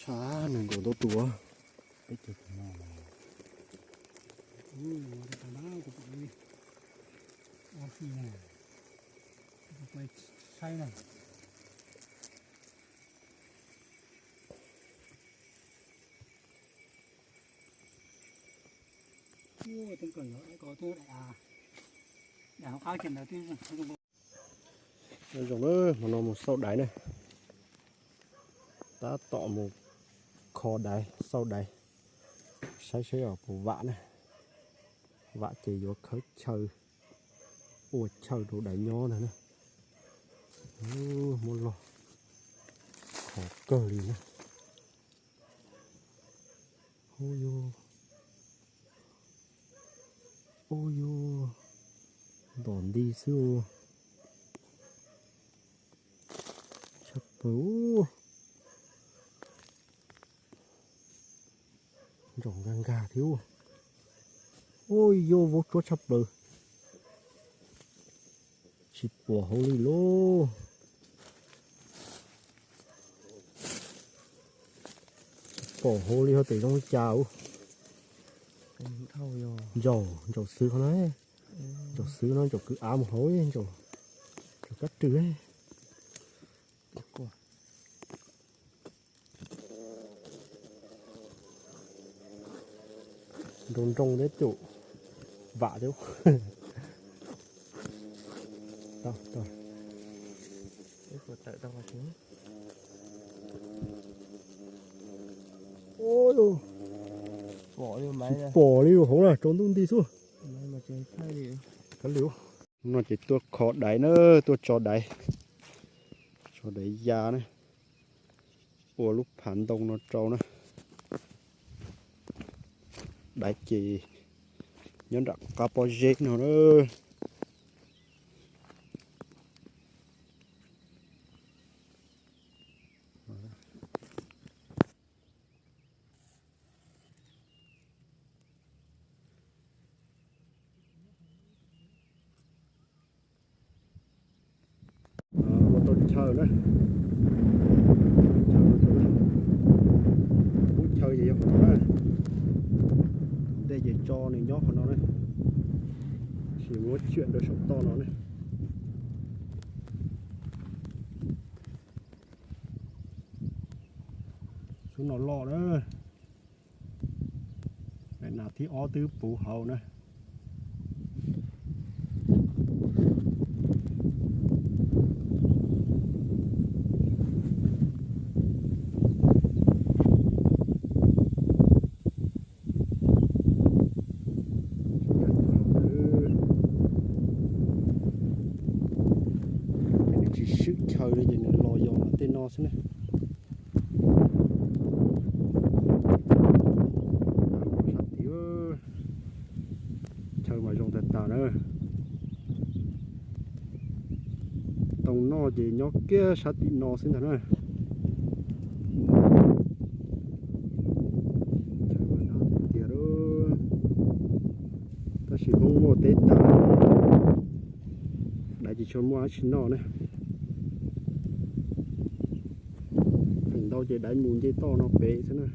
Nees nkaum ntau tus. Zoo, hmo no mus xauj daiv na. Tab tom mus kho daiv, xauj daiv, saib seb puas vam na. Vam ces yuav khawb chaw, ua chaw rau daiv nyob ntag na. Muab log khov kawg li na. Ub, ub, yog ntom nti xwb. Tshaj plaws. Ntsaum nkag nkag thiab. Ub, yog vaub tsuab tshaj plaws. Tsis pom hauv li lauj. Tsis pom hauv li, ho tes zoo li cas ub. Ntsaum, ntsaum xwb qhov no. Ntsaum xwb no, ntsaum kwv av mus hauv, ntsaum kab rwg. Nroo nroo thiab, caum vam thiab. Tsis pom li hauv na, tsaus ntuj nti xwb. No ces tuaj kho daiv na, tuaj tso daiv, tso daiv ya na, ua lub phav ntoo no rau na. Daiv ces nyob nram qab pob zeb no na. Ua tau chaw na. Lub chaw ces yog qhov no na. Dej ces tso nws nyob qhov no na. Sim muab tsuam rau saum toj no na. Xub no loj na. Nas thib ob twb puv hauv na. Nws tsis swm chaw li ces nws los yos tej no xwb na. Sab tid, chaw mas zoo tag tas na. Toog noj ces nyob kiag sab tim no xwb ntag na. Chaw mas dav tiag tiag, tab sis Hmoob muaj teb tas, daiv ces tsis muaj dab tsi noj na. Feem ntau ces daiv mus nce toj no pem xwb na.